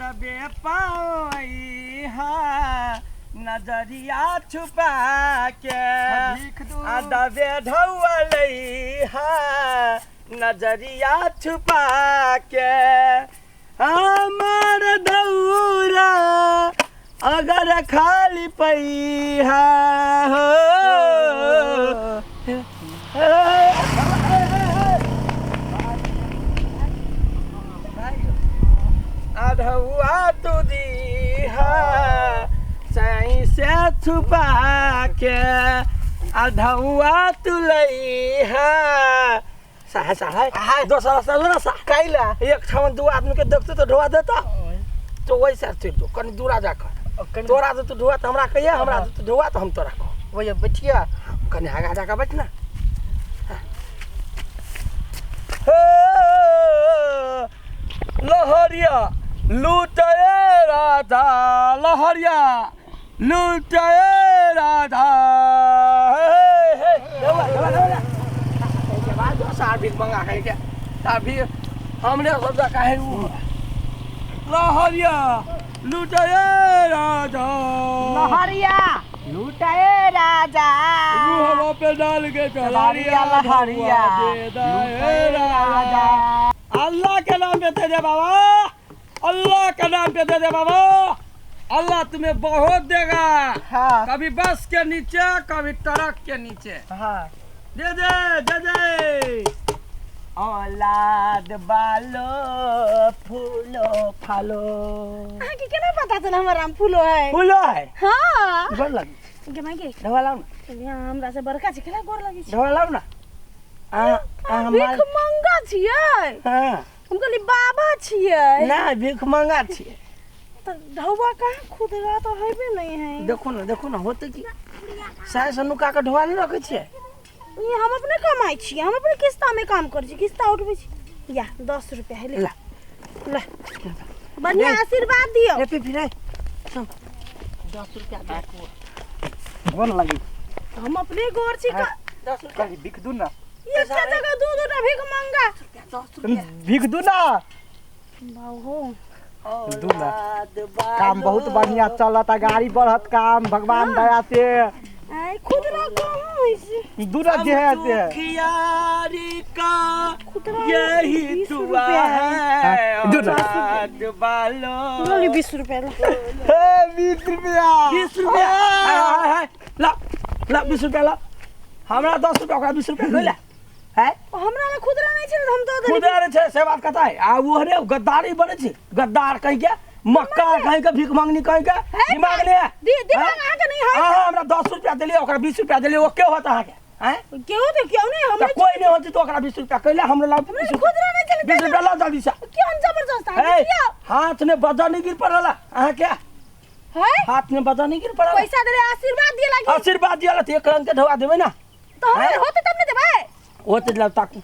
दबे पाई नजरिया छुपा के भीख दू। आ दबे ढौअलै हा नजरिया छुपा के हमर दौरा अगर खाली पैहा हो। अधुआ तू दीहा सही से छुपा के अधुआ तू लईहा साहे साहे दोसर रास्ता जो ना सा कैला एक ठाम दू आदमी के देखते तो ढोआ देता तो वैसे चलि जो कनि दूरा जाकर तोरा दे तू ढोआ तो हमरा कहिया हमरा दे तू ढोआ तो हम तोरा कह वही बैठिया कनि आगा जाकर बैठ ना। हे लहरिया लूटे राधा लहरिया लूटे राधा। हे हे ढोआ ढोआ ढोआ के बाद जो सार भीख मंगा के सार भी हमरे सब काहे उ लहरिया लूटे राधा लहरिया लूटाए राजा रूहवा पे डाल के लहरिया लहरिया दे दे लूटाए राजा। अल्लाह के नाम पे दे दे बाबा, अल्लाह के नाम पे दे दे बाबा, अल्लाह तुम्हें बहुत देगा। हाँ कभी बस के नीचे कभी ट्रक के नीचे। हाँ दे दे दे दे। औलाद बालो फूलो फालो। अहाँके केना पता चल हमर राम फूलो है? फूलो है। हाँ गोर लगी गे माय गे ढोआ लाओ ना, यहाँ हमरा से बड़का छै, केना गोर लगै छै? ढोआ लाओ ना। आ आ भीख मंगा छियै। हाँ हम कहली बाबा छियै। ना भीख मंगा छियै। तऽ ढौआ कहाँ खुदरा तऽ हेबे नहीं है। देखो ना देखो ना होते की साय से नुका के ढोआ नहीं रखे छियै। ई हम अपने कमाइ छियै, हम अपने किस्ता में काम करै छी, किस्ता उठबै छी। या 10 रुपया है ले। ला। ला बढ़िया आशीर्वाद दियौ। रे पी रे सुन 10 रुपया दे गोर लगी हम अपने गोर छी का 10 रुपया कहीं भीख दू ना, एकटा जगह दू दूटा भीख मंगा। 10 रुपया भीख दू ना। बाबू दू ना। काम बहुत बढ़िया चलता, गाड़ी बढ़त काम भगवान दया से। आइ खुदरा कहाँ होइ छै? दू ना जे है से दुखियारी का खुदरा यही 20 दुआ रुपया है। है दू ना। औलाद बालो। लो 20 रुपया ला। हे 20 रुपया 20 रुपया हाय हाय हाय ला ला 20 रुपया ला। हमरा 10 रुपया ओकरा 20 रुपया ला है। हमरा लग खुदरा नहीं छै तऽ हम दऽ देली। खुदरा रे छै से बात कथा है। आ वो रे गद्दारी बने छै, गद्दार कहीं के मक्का कहीं के भीख मांगनी कहीं के दिमाग नहीं है। दिमाग अहाँके नहीं है। हाँ हमरा 10 रुपया देलियै ओकरा 20 रुपया देलियै ओके होत अहाँके हैं? केहू तऽ केहू नहीं तऽ हमरे कोई नहीं होती तो ओकरा 20 रुपया कैला हमरा लाओ 20 रुपया। खुदरा नहीं चले 20 रुपया लाओ जल्दी से। क्यों जबरदस्त ए, हाथ में बजर नहीं गिर पड़ल अहाँके है? हाथ में बजर नहीं गिर पड़ल। पैसा देले आशीर्वाद दिए लागी। आशीर्वाद दिया तो एक रंग के ढोआ देबै ना। तो हमरा होते तब ने देबै। होते लाओ ताकू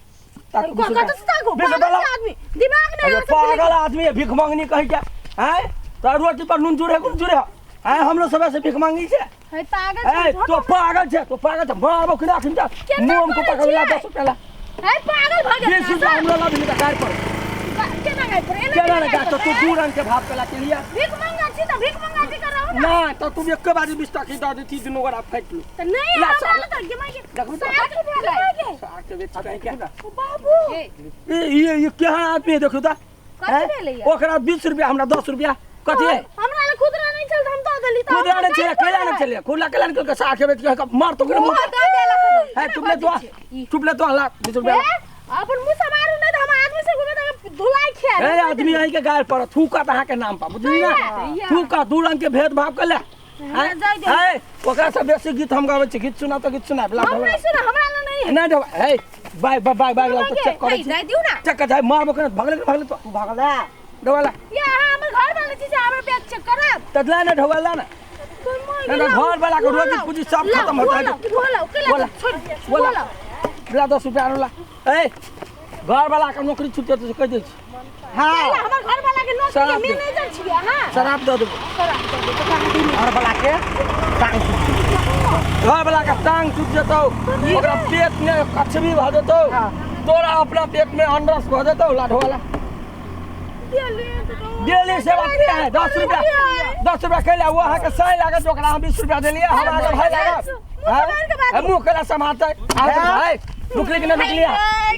ताकू कतऽ से ताकू? 20 रुपया पागल लाओ। छै आदमी दिमाग नहीं अरे अहाँ सबके। पागल आदमी है भीख मांगनी कहीं के हैं? तो रोटी पर नून जुड़े कोन जुड़े हैं? हमरो सब से भीख मांगी छे। है पागल ए छै तो पागल छे, तो पागल छे मारबो कि राखिन जा केना मुंह को करै पकड़ ला छियै? 10 रुपया ला। है पागल भऽ गेल 20 रुपया हमरो ला भी गाय पर केना गाय पर एना केना ने गाय तो तू दू रंग के भाव के ला के लिया। भीख मंगा छी तऽ भीख मंगा छी कर रहू ना। ना तो तू एक बारी 20 टका दऽ देती दुनू गोरा फाटि लू। तऽ नहीं ला, हमरा साला। लग तऽ गे माय के देखू तऽ। 60 रुपया ला। साग के बेच कहीं के ओ बाबू ए ये केहन आदमी है देखू तऽ। कथी भेलैया? ओकरा 20 रुपया हमरा 10 रुपया कथी है? हमरा लग खुदरा नहीं चलत हम दऽ देली तऽ खुदरा नहीं छले कैला नहीं छले खुला कैला निकल के साग के बेच के मार तो मुँह दऽ देलक। है चुप ले तो चुप ले तो ला 20 रुपया हे, अपन मुँह समारू नहीं तऽ हम आदमी से घूमे तऽ धुलाई खिया ए आदमी आई के गाय पर थूका अहाँ के नाम पर बुझली ना। थूका दू रंग के भेदभाव कर ले। हमरा जाय दे। है ओकरा से बेसी गीत हम गाबै छी, गीत सुना तऽ गीत सुना ला हम नहीं सुना हमरा लग नहीं है। नहीं ढोबा हे बाय बाय बाय बाय तो चेक करै छी। जाय दियौ ना। चेक कर जाय मारबो के भगले भगले तो तू भगला ढोबा ला। या अहाँ हमर घर वाला छी से हमर बैग चेक करब। तऽ ला ना ढोबा ला ना। ना ना घर वाला के रोजी पूंजी सब खत्म होता है। बोला बोला। बोला बोला ला 10 रुपया आरो ला। ए घर वाला के नौकरी छूट जेतै से कहि दै छी। हाँ हमर घर वाला के नौकरी शराब के दे। मैनेजर छियै अहाँ। शराब दऽ देबो। शराब दऽ देबो। घर वाला के टांग टूट जेतौ। घर वाला के टांग टूट जेतौ, ओकरा पेट में कछबी भऽ जेतौ, हाँ। तोरा अपना पेट में अंडरस भऽ जेतौ। ला ढोला डेली सेवा के है 10 रुपया, 10 रुपया कैला वो अहाँके सही लागत, ओकरा हम 20 रुपया देलियै, हमरा के भाई लागत। हैं? मुँह कैला सम्हारतै अहाँके भाई? रुकली कि नहि रुकलियै?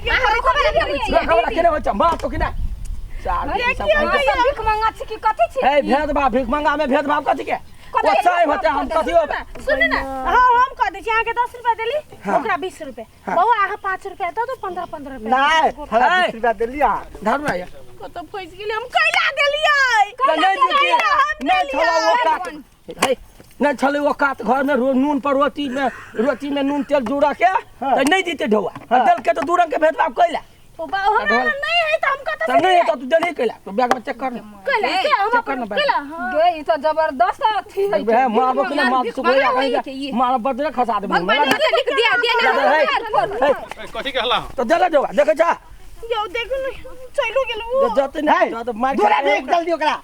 अहाँ रुकबै ने? रखबला केने होइ छै? मार तो कि नहि? सार अहाँ सब भीख मंगा छी कि कथी छी? हे भेदभाव, भीख मंगा में भेदभाव कथी के? कथी ओ सही होतै, हम कथी होबै? सुनू ने, हाँ हम कह दै छी, अहाँके 10 रुपया देली, ओकरा 20 रुपया। बौआ अहाँ 5 रुपया दऽ दू, 15 15 रुपया। नहीं, हमरा है। 20 रुपया देलियै अहाँ। धरू ना ये। कतऽ फँसि गेलियै हम, कैला देलियै? तऽ नहि दितियै, नहि छलै ओ कात, हे नहि छलै ओ कात घर में नून पर रोटी में, रोटी में नून तेल जुड़ा के तऽ नहि दितै ढौआ। आ देलकै तऽ 2 रंग के भेदभाव कैला। ओ बा, हमरा लग नहि है तऽ हम कतऽ तऽ से नहि तऽ तू देलही कैला? तू बैग में चेक कर ने। कैला से हम चेक कर अपन ने बैग। कैला, हाँ। गे ई तऽ जबरदस्त अथी है। हे मारबो कि नहि? मार भीख सुखैया मंगा कहीं होई के ई। मार बदले खसा देबो। भगवान के लिख दिया दिया ना। हे, हे, कथी कहला? तऽ देले ढौआ, देखै छा? यौ देखू ने, चलि गेलौ। जते नहि जते मार दूरा देख जल्दी ओकरा।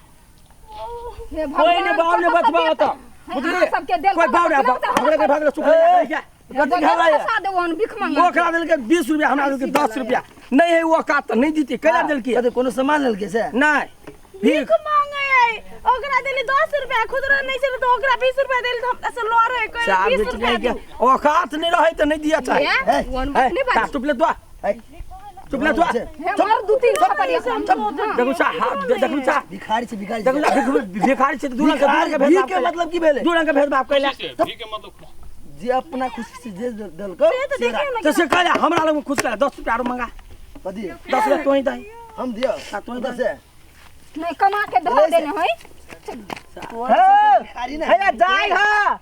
हे कोई ने बाप ने कतऽ बचबा देत? होता हे, बुझलिए? अहाँ सबके देल कोई बाप रे कतऽ बाप, देलक? हमरा के भागले सुखैया कहीं कथी खेला है? खसा देबो हन भीख मंगा। ओकरा देलकै 20 रुपया, हमरा देलकै 10 रुपया। नहि है ओ कात तऽ नहि दितै, कैला देलकै? कथी कोनो सामान लेलकै से? नहि, भीख भीख मांगे है, ओकरा देली 10 रुपया, खुदरा नहि छलै तऽ ओकरा 20 रुपया देली, तऽ हमरा से लड़ै कहै साहब 20 बेटी रुपया नहीं के दू। औकात नहीं रहे तो नहीं दिया चाहे। हे, ओहन बात नहि बाजू। चुप ले तो, है चुप ले तो। हे मार दू तीन थप्पड़ एकरा। देखू सा हाथ देखू सा। भिखारी छै, भिखारी। देखू सा, भिखारी छै तऽ 2 रंग के, 2 रंग के भीख भेदभाव के कैला। मतलब की भेलै? 2 रंग के भेदभाव कैला। भी के मतलब जे अपना खुशी से जे देलकौ से तऽ से देखियौ ने। तऽ से कैला हमरा लग खुश कैला? 10 रुपया आरो मंगा। कथी? 10 रुपया तोही दही। हम दियौ? हाँ, तोही दस दही। है। नहि कमा के धऽ देने है। भिखारी ने हैया जाय हा।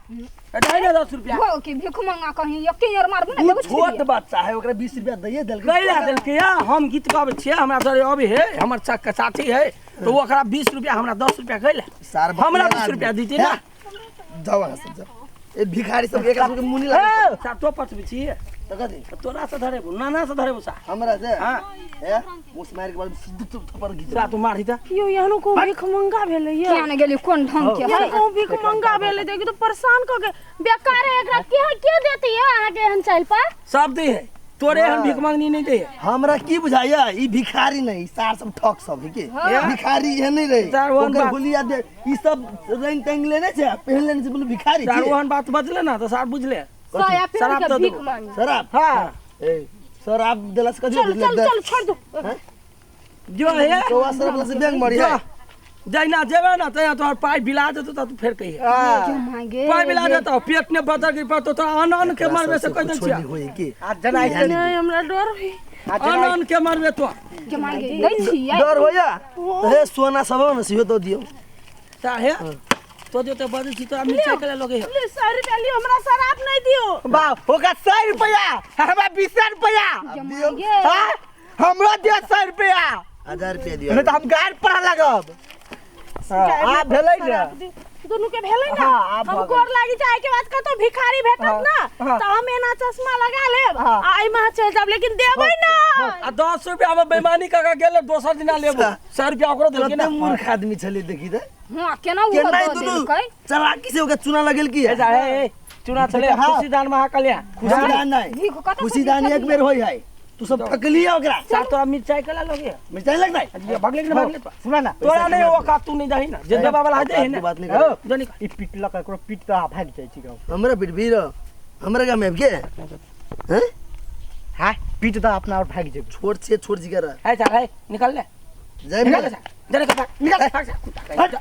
दही ने 10 रुपया। हो कि भीख मंगा कहीं एके यार मारबू ने उ देबो। छोट बच्चा है, ओकरा 20 रुपया दैये देलकै। कैला देलकै? या हम गीत गाबै छियै, हमरा सर अभी है, हमर साथी है, तऽ ओकरा 20 रुपया, हमरा 10 रुपया कैला? सार हमरा 20 रुपया दितै ना। जाउ अहाँ सब जाउ, ए भिखारी सब एकरा सबके मुँह नहि लागत। सा तो पचबै छियै। तऽ कथी? तोरा से धरेबो, नाना से धरेबो सा। हमरा से? हाँ। हे मुँह से मारि के बाद सीधे थप्पड़ घीच। सा तू मारही तऽ। यौ एहनो को भीख मंगा भेलै यौ? किया ने गेली, कोन ढंग के है? एहनो को भीख मंगा भेलै? देखियौ तऽ परेशान कऽ के बेकार है। एकरा के के देती है अहाँके एहन चालि पर? सब दै है, तोरे एहन भीख मंगनी नहि दै है। हमरा की बुझाइया, ई भिखारी नहीं, ई सार सब ठक सब है के भिखारी एहन नहीं रहे। सार ओहन ओकर बात- हुलिया दे ई सब रंग तंग लेने छै, पहिन लेने छै, बोलू भिखारी सार छी। ओहन बात बजले ना तऽ सार बुझले। साया शराब पेड़ के दऽ भीख देबो। मांगे। शराब? हाँ। ए शराब देला से कथी? चल चल चल, छोड़ दू। जो हे कौआ शराब ला से बैंक मरी जो है। जहिना जेबे ना तहिना तोहर पाइ बिला जेतौ, तऽ तू फेर कहिहे। मांगे पाइ बिला जेतौ, पेट ने बदल गेल पर तोरा अन्न अन्न के मरबे से कहि दै छियै। होई के आ जना नहि हमरा डर होइ। अन्न अन्न के मरबे तो। के मांगे दै छियै? डर होइया तऽ हे सोना सब हो ने, सेहो दऽ दियौ। ता हे तो जो तो बजै छी तोरा मिरचाइ के लगे है। ले 100 रुपया लियौ, हमरा शराब नहि दियौ। बाप, ओकरा 100 रुपया, हमरा 20 रुपया। दियौ। हाँ? हमरो दियौ 100 रुपया। 1000 रुपया दियौ। नहि तऽ हम गाड़ पढ़ऽ लागब। हाँ, आब भेलै ने? दुनू के भेलै ने? हाँ, आब हम भऽ गोर लागि जाय के बाद कतौ भिखारी भेटत ना हाँ। तऽ हम एना चश्मा लगा लेब हाँ। आ एहिमे अहाँ चलि जायब, लेकिन देबै ना। आ 10 रुपया में बेईमानी कऽ के गेलै, दोसर दिना लेबो। 100 रुपया ओकरो देलकै कते ना। मूर्ख आदमी छलै देखी तऽ। हां, केना ओ केना दऽ दुनू देलकै? चलाकी से ओकरा चुना लगेल की ए जा हे, ए चुना छलै। हाँ। खुशी दान महाकल्या। खुशीदान नहीं, भीख कतऽ से खुशीदान भीख एक बेर होई है, तू सब ठकलिए ओकरा। सा तोरा मिरचाइ के लगे है? मिरचाई लगतै। भगले कि ना भगले? सुना ना। तोरा नहीं औकात, तू नहीं दही ना, जे देबा वाला है दही ना। बात नहीं करे। जो नहीं। ई पिटलक, एकरो पीट तऽ भागि जाइ छी गाँव। हमरा पिटबी र हमरा गाम में के हैं? हाँ, पीट दऽ अपना और भागि जेबै। छोट छे, छोट जिगर। है चल, है निकल ले। जाय। निकल ले जा निकल, निकल भाग जा। हट।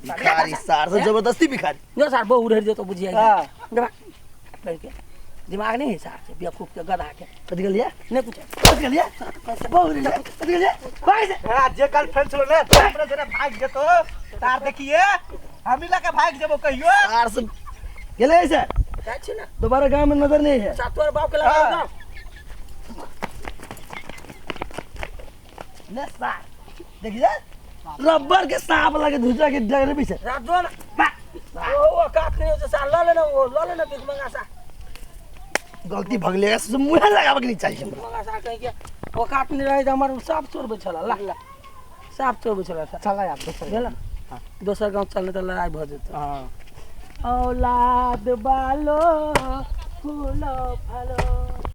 भिखारी सार से जबरदस्ती भिखारी। जो सार बहु रह जेतो बुझिया। हाँ। लड़के दिमाग नहीं है सार से, बेवकूफ के, गधा के। कथी कहलिए? नहीं कुछ। कथी कहलिए? बहु रे, कथी कहलिए? भाग जा। हाँ, जे गर्लफ्रेंड छलो ने, अपने जरा भागि जेतो तार देखिए, हमी लऽ के भागि जेबो कहियो। सार सब गेलै ऐसे। जाइ छी ना। दोबारा गांव में नजर नहीं है। सार तोर बाप के लगा हाँ। ले सार देखी जा, रबर के सांप लगे दूसरा के डगरे पीछे। रात दो ना बा ओ औकात नहीं हो सार, ल लेना वो, ल लेना भीख मंगा सा। गलती भगले से मुँह लगाबे के नहीं चाहिए हमरा। मंगा सा कहीं के औकात नहीं रहे त हमर साफ चोरबै छला, ला ला साफ चोरबै छला सा। चल आब दोसर। बुझल? दोसर गाँव चलने तऽ लड़ाइ भऽ जेतै। हाँ। औलाद बालो फूलो फलो।